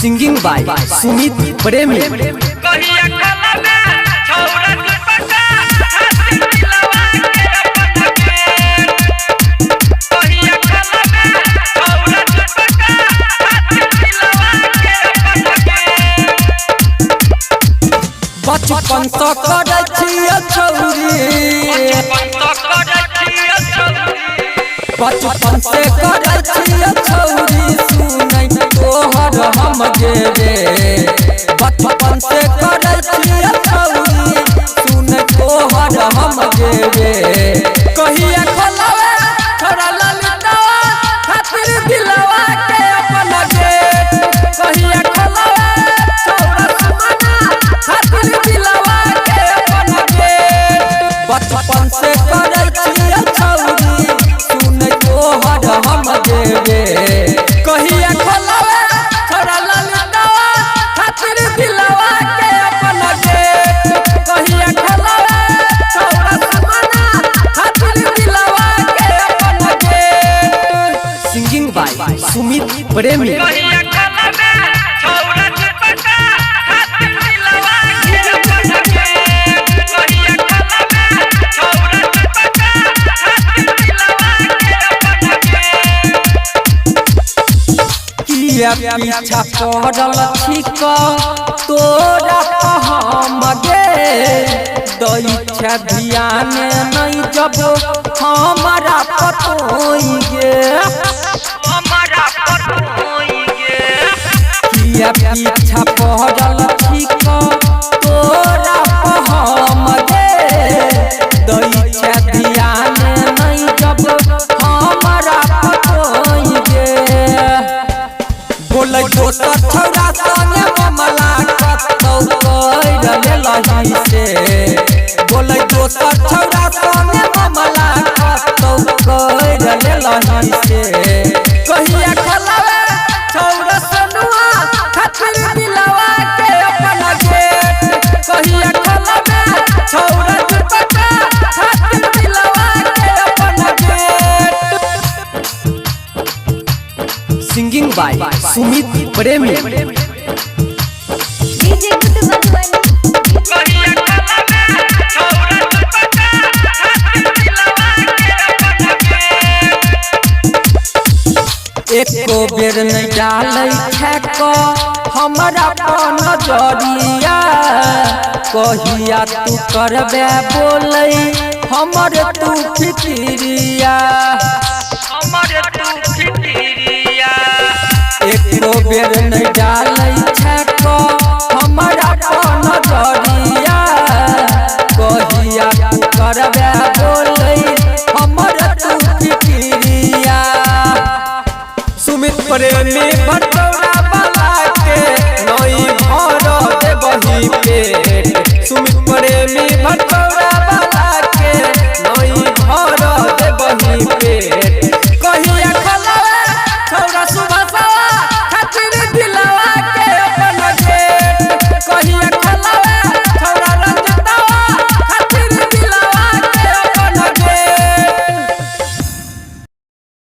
Singing by Sumit प्रेमी। बचपन से करै छियै छौरी, बचपन से करै छियै छौरी, सुनै तोहर हम गेरे। बचपन से करै छियै छौरी, सुनै तोहर हम गेरे। कहिया खोलावे छोरा ललितवा खातिर दिलवा के अपन गेट। कहिया खोलावे छोरा सुमना खातिर दिलवा के अपन गेट। बचपन से करै छियै छौरी, सुनै तोहर हम गेरे। कहिया खोलावे छोरा ललितवा खातिर दिलवा के अपन गेट। कहिया खोलावे छोरा सुमना खातिर दिलवा के अपन गेट। सिंगिंग बाय सुमित प्रेमी। किया पीछा पड़ल छिक तोरा हम गे, दैछा ध्यान नहीं जब हमारा पतोई गे। किया पीछा पड़ल छिक तोरा हम गे, दैछा ध्यान नहीं जब हमारा पतोई गे। बोलै दोसर छौरा संगे ममला कतौ कर लेलही से। बोलै दोसर छौरा संगे ममला कतौ कर लेलही से। कहिया खोलावे छौरा सोनुआ खातिर दिलवा के अपन गेट। कहिया खोलावे छौरा दुपट्टा खातिर दिलवा के अपन गेट। सिंगिंग बाय सुमित प्रेमी। डीजे गुड्डू मधुबनी। एको बेर नहीं डालै छै हमरा पर नजरिया। कहिया तू करबे बोलै हमर तू फिकिरिया। एको बेर नहीं डालै छै